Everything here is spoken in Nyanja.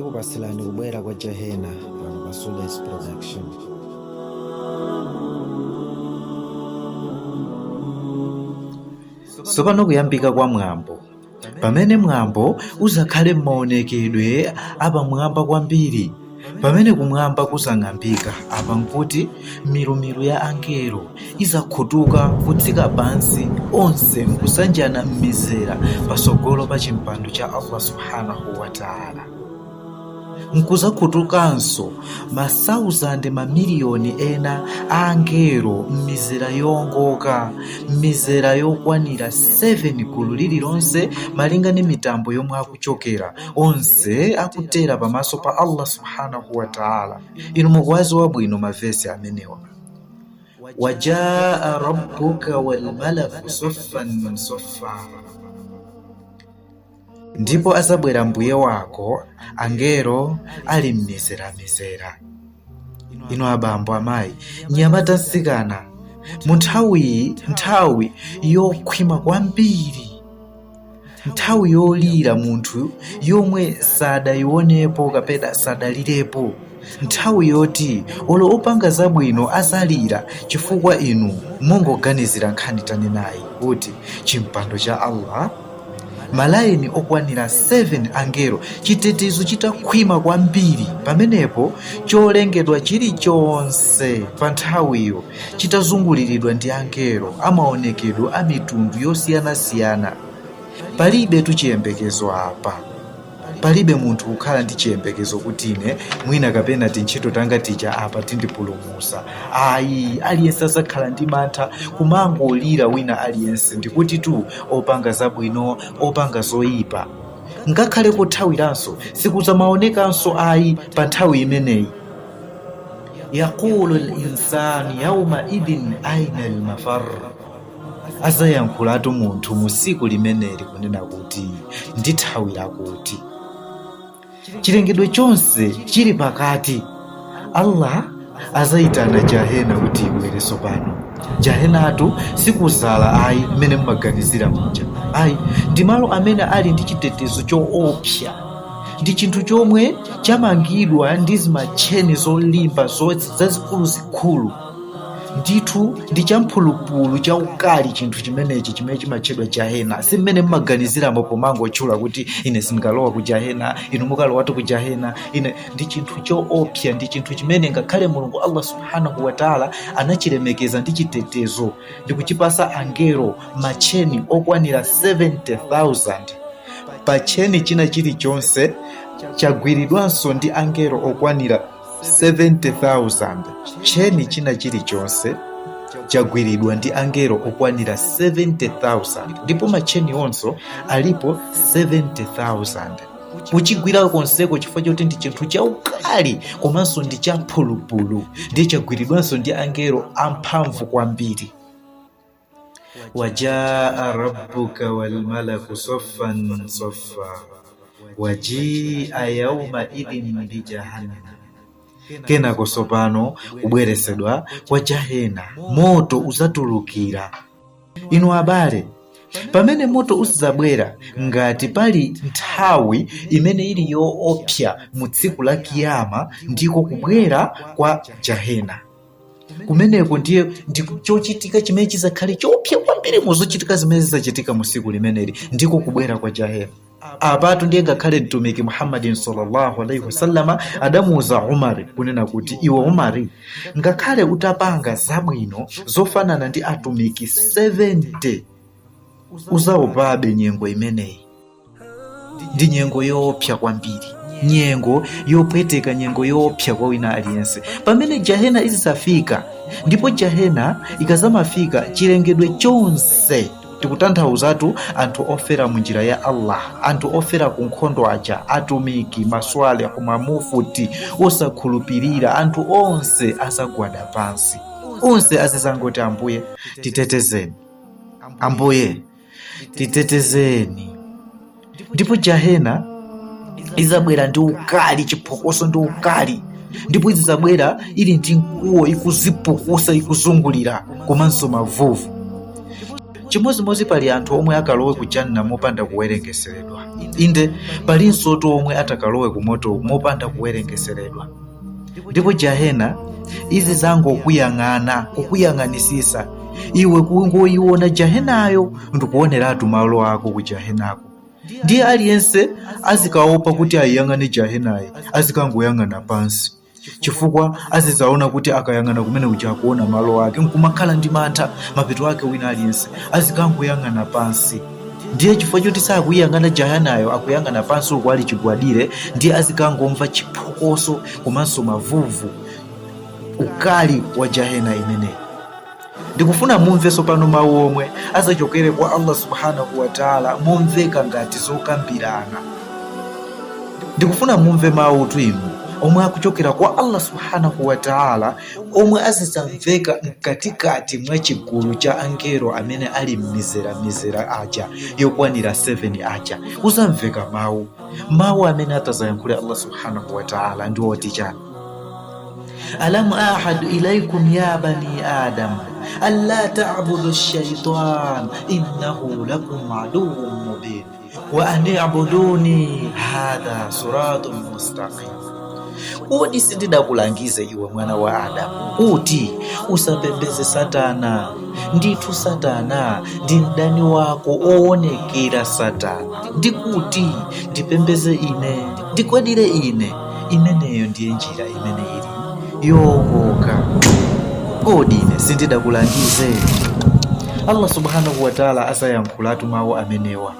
Tikupatsirani kubwera kwa Jahena pano pa Sudes Production. Tsopano kuyambika kwa mwambo, pamene mwambo uzakhale m'maonekedwe apamwamba kwambiri, pamene kumwamba kuzang'ambika, apa nkuti milumilu ya angelo izakhutuka kutsika pansi, onse nkusanjana m'mizera patsogolo pa chimpando cha Allah subhanahu wa ta'ala. Nkuzakhutukanso masauzande mamiliyoni ena a angelo m'mizera yoongoka, m'mizera yokwanira 7 gulu lililonse malinga ndi mitambo yomwe akuchokera, onse akutera pamaso pa Allah subhanahu wa ta'ala. Inu mukuwaziwa bwino mavesi amenewa. Wajaa rabbuka walmalaku saffan saffa, ndipo azabwera mbuye wako angelo ali m'mizeramizera. Inu abambo, amayi, mnyamata, mtsikana, mu nthawiyi, nthawi yokhwima kwambiri, nthawi yolira munthu yomwe sadayionepo kapena sadalirepo, nthawi yoti olo opanga zabwino azalira, chifukwa inu mungoganizira nkhani tanenayi kuti chimpando cha Allah, malaini okwanira 7 angelo, chitetezo chitakhwima kwambiri, pamenepo cholengedwa chilichonse pa nthawiyo chitazunguliridwa ndi angelo amaonekedwe a mitundu yosiyanasiyana. Palibe tu chiyembekezo apa, palibe munthu kukhala ndi chiyembekezo kuti ine mwina kapena tintchito tanga tija apa tindipulumusa. Ayi, aliyense azakhala ndi mantha, kumangolira wina aliyense, ndikuti tu opanga zabwino, opanga zoyipa, ngakhale kothawiranso sikuzamaonekanso ayi pa nthawi imeneyi. Yaqulu linsanu yauma idhin aina almafar, azayankhulatu munthu mu tsiku limeneli kunena kuti ndithawira kuti. Chilengedwe chonse chili pakati, Allah azayitana jahena kuti ibwerenso pano. Jahenatu sikuzala ayi mmene mumaganizira muja, ayi, ndi malo amene ali ndi chitetezo choopsa, ndi chinthu chomwe chamangidwa ndi zimatcheni zolimba zazikuluzikulu ndithu, ndi champhulupulu chaukali chinthu chimenechi chimene chimatchedwa jahena. Si mmene mmaganiziramo pomangotchula kuti ine sindikalowa ku jahena, inu mukalowatu ku jahena. Ine ndi chinthu choopsa, ndi chinthu chimene ngakhale Mulungu Allah subhanahu wa ta'ala anachilemekeza ndi chitetezo ndi kuchipasa angelo matcheni okwanira 70,000. Pa tcheni china chilichonse chagwiridwanso ndi angelo okwanira 70,000. Tcheni china chilichonse chagwiridwa ndi angelo okwanira 70,000, ndipo matcheni onso alipo 70,000 kuchigwira konseko, chifukwa choti ndi chinthu chaukali komanso ndi champhulupulu, ndiye chagwiridwanso ndi angelo amphamvu kwambiri. Wajaa rabbuka walmalaku saffan saffa wajia yauma idhin bijahannam. Kenako sopano kubweresedwa kwa jahena, moto uzatulukira. Inu abale, pamene moto uzabwera, ngati pali nthawi imene ili yoopsa mu tsiku la kiyama, ndiko kubwera kwa jahena. Kumeneko ndiye ndi chochitika chimene chizakhale choopsa kwambiri mu zochitika zimene zizachitika mu tsiku limeneli, ndiko kubwera kwa jahena. Apatu ndiye ngakhale mtumiki Muhammadin sallallahu alaihi wasallama adamuuza Umari kunena kuti, iwe Umari, ngakhale utapanga zabwino zofanana ndi atumiki 70, uzaopabe nyengo imeneyi. Ndi nyengo yoopsa kwambiri, nyengo yopweteka, nyengo yoopsa kwa wina aliyense pamene jahena izisafika. Ndipo jahena ikazamafika, chilengedwe chonse, tikutanthauzatu anthu ofera mu njira ya Allah, anthu ofera ku nkhondo aja, atumiki, maswalihu, mamufuti, osakhulupirira, anthu onse azagwada pansi, onse azizangoti, Ambuye titetezeni, Ambuye titetezeni. Ndipo jahena izabwera ndi ukali, chiphokoso ndi ukali, ndipo izabwera ili ndi mkuwo ikuzipukusa, ikuzungulira, komanso mavuvu. Chimodzimodzi pali anthu omwe akalowe ku janna mopanda kuwerengeseredwa. Inde palinso omwe atakalowe ku moto mopanda kuwerengeseredwa. Ndipo jahena izi zangokuyang'ana, kukuyang'anisisa iwe, kungoyiona jahenayo ndikuoneratu malo ako ku jahenako. Ndiye aliyense azikaopa kuti ayiyang'ane jahenayi, azikangoyang'ana pansi, chifukwa azizaona kuti akayang'ana kumene kuja akuona malo ake, nkumakhala ndi mantha. Mapeto ake wina aliyense azikangoyang'ana pansi. Ndiye chifukwa choti sakuyang'ana jahenayo, akuyang'ana pansi uku ali chigwadire, ndiye azikangomva chiphokoso komanso mavuvu, ukali wa jahena imeneyi. Ndikufuna mumvenso pano mawu omwe azachokere kwa Allah subhanahu wa taala, momveka ngati zokambirana. Ndikufuna mumve mawu inu omwe akuchokera kwa Allah subhanahu wa taala, omwe azidzamveka mkatikati mwa chigulu cha angelo amene ali m'mizeramizera aja yokwanira 7 aja. Uzamveka mawu amene atazayankhule Allah subhanahu wa taala ndi oti chani? Alam ahad ilaikum ya bani adam alla ta'budu shaitan innahu lakum aduwwun mubin wa an i'buduni hadha siratun mustaqim. Kodi sindidakulangize iwe mwana wa Adamu kuti usapembeze Satana? Ndithu Satana ndi mdani wako owonekera. Satana ndikuti ndipembeze ine, ndikwadire ine, imeneyo ndiye njira imene ili yowongoka. Kodi ine sindidakulangize? Allah subhanahu wa taala asayankhulatu mawu amenewa.